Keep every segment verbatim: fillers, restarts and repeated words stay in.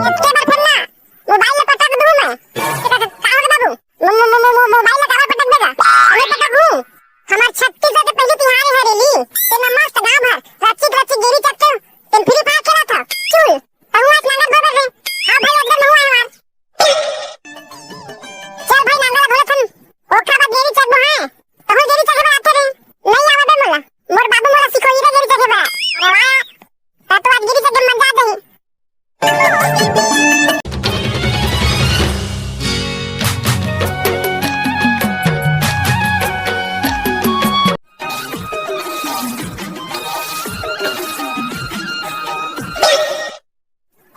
एतके बर फोन ना, मोबाइल ला पटक दूं मैं। का, का, का होगे बाबू? मो-, मो-, मो-, मो-, मो-, मोबाइल ला काबर पटक देगा? मैं पटक दूं। हमार छत्तीस के पहली तिहार है हरेली, तेमा मस्त गांव भर रचिक रचिक गेरी चकथन, तेन फ्री फायर खेलथन। चुल, तहूं आज नांगर बोबे रे। हां भाई, एकदम हुआ है हमार। चल भाई, नांगर बोले थन, ओखर बाद गेरी चकबो है। तहूं गेरी चके बर आथे रे। नहीं आवे बे मोला, मोर बाबू मोला सिखोई रे गेरी चके बर। अरे वाह, त तो आज गेरी चके मजा आ जाही।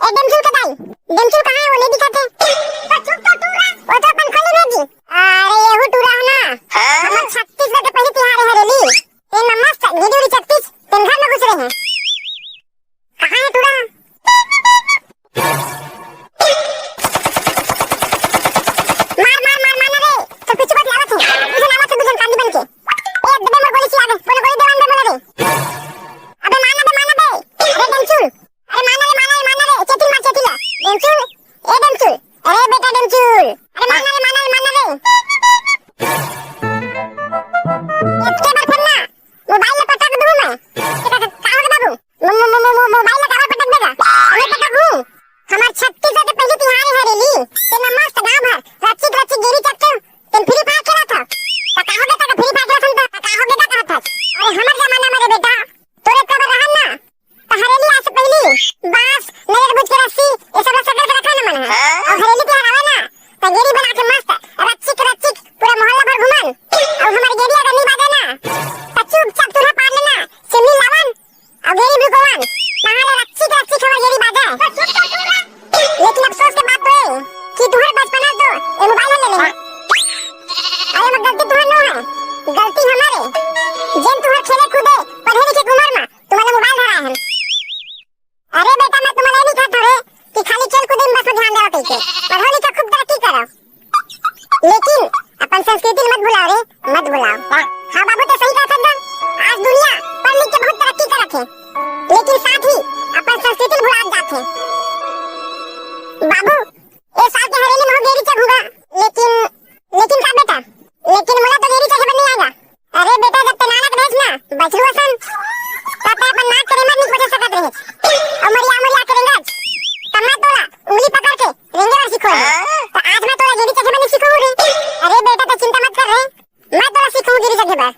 ए डेमचुल के दाई, डेमचुल कहाँ है? वो नहीं दिखाते। तो चुप तो तू रह। वो तो अपन खोली में जी। अरे यहू टूरा है ना। हाँ? हमर छत्तीस के पहली तिहार है हरेली। तेन मस्त गेरी उरी चकतिस, तेन घर में घुस रहे हैं। कहाँ है टूरा? मार, मार, मार, मार ना रे। तो पीछे बात लागत है। तुझे लागत है, तुझे कांदी बन के। ए, दबे मोर गोली चिया दे। बोलो, गोली देवान दे मोला रे। अबे मार ना बे, मार ना बे। अरे डेमचुल। अरे मार ना रे, मार ना रे, मार ना रे। चेतिल मार, चेतिल ला। डेमचुल। ए डेमचुल। अरे बेटा डेमचुल। अरे मार ना रे, मार ना रे, मार ना रे। एतके बर फोन ना। मोबाइल ला पटक दूं मैं। का, का, का होगे बाबू? मो-, मो-, मो-, मो-, मो-, मोबाइल ला काबर पटक देगा? मैं पटक दूं। हमार छत्तीस के पहली तिहार है हरेली। तेमा मस्त गांव भर रचिक रचिक गेरी चकथन, तेन फ्री फायर खेलथन। त का होगे, त का फ्री फायर खेलथन त का होगे, का कहत हस? अरे हमर जमाना में रे बेटा, तोरे कबर रहन ना, त हरेली आए से पहली बांस, नरियर, बुच के रस्सी, ये सब ला सकेल के रखन मन ह। अउ हरेली तिहार आवे ना, त गेरी बना के मस्त रचिक रचिक पूरा मोहल्ला भर घूमन। अउ हमर गेरी अगर नहीं बाजे ना, त चुपचाप चूल्हा पार लेना, चिमनी लावन, अउ गेरी भुकोवन, तहाँ ले रचिक रचिक हमर गेरी बाजे। लेकिन अफसोस के बात तो ये कि तुहर बचपना तो ये मोबाइल ह ले ले हे। अरे एमा गलती तुहर नो है, गलती हमर हे। जेन तुहर खेले कूदे, पढ़े लिखे के उमर मा तुम्हारे मोबाइल धरा है। अरे बेटा, मैं तुम्हारे नहीं कहता रे कि खाली खेल कूदे में बस ध्यान देवा कहिके। पढ़ो लिखो, खूब तरक्की करो। लेकिन अपन संस्कृति ल मत भुलाओ रे, मत भुलाओ। हाँ बाबू, तो सही कहत हस। आज दुनिया पढ़ लिख के बहुत तरक्की करत हे, लेकिन साथ ही अपन संस्कृति ल भुलात जात हे। बाबू, ए साल के हरेली में हो गेरी चघूंगा, लेकिन, लेकिन का बेटा, लेकिन मोला तो गेरी चघे बर नहीं आएगा। अरे बेटा, जब ते नानक रहिस ना, बछरू असन, त ते अपन नाक के रेंगत नहीं पहुंचा सकत रहिस। अउ मरिया, मरिया के रेंगत, त मैं तोला उंगली पकड़ के रेंगे बर सिखोहूं। त आज मैं तोला गेरी चघे बर नहीं सिखोहूं रे। अरे बेटा, ते चिंता मत कर रे, मैं तोला सिखोहूं गेरी चघे बर।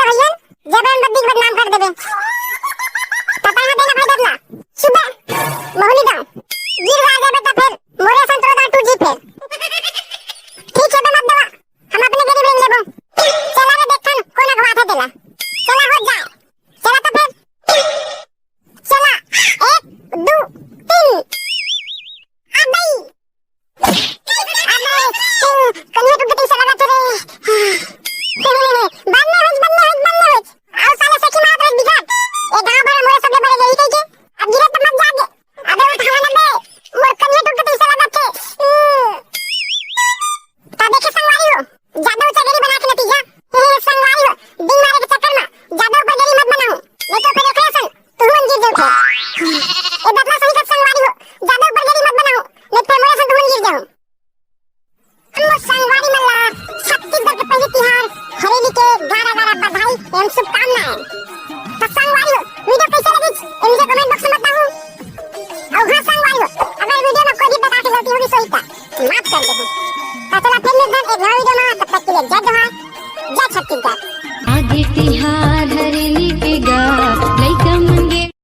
भैया, जबरन बद्दी के बदनाम कर देबे। पता है देना भाई बदला। सुबह महुली गाँव गिर जा देबे त फिर मोरे संतरो दा टूट जी फिर। ठीक है, बे मत देवा, हम अपने गरीब रेंग लेबो। चला रे देखन कोन अगवा था देला। चला हो जाए। चला तो फिर। चला, एक, दो, तीन। आ गई। अबे, कनिया टूट के तीन साल लगा थे रे। बन्ने होइच, बन्ने होइच, बन्ने होइच। आओ साले सखी मारत रहे बिघाट। ए गाँव भर मोरे सबले बड़े गई कही के। अब गिरे तो मत जागे। अबे उठ हवा ना बे। मोर कनिया टूट के तीन साल लगा थे। त देखे संगवारी हो, ज्यादा ऊंचा गेड़ी बना के नतीजा। हे संगवारी हो, डिंग मारे के चक्कर में ज्यादा ऊपर गेड़ी मत बनाओ, नहीं तो फिर ओकरे सन तुहू मन गिर जाओ। ए बतला सही कत संगवारी हो, ज्यादा ऊपर गेड़ी मत बनाओ, नहीं फिर मोरे सन तुहू मन गिर जाओ। हम संगवारी मन ला छत्तीसगढ़ के पहली तिहार हरेली के गारा गारा बधाई एवं शुभकामनाएं। तो संगवारी हो, वीडियो कैसे लगी, इनके कमेंट बॉक्स में बताओ। और हाँ संगवारी हो, अगर वीडियो में कोई भी प्रकार की गलती होगी सो इसका माफ कर दे। तो चला फिर मिलते हैं एक नया वीडियो में, तब तक के लिए जय जोहार, जय छत्तीसगढ़। आगे तिहार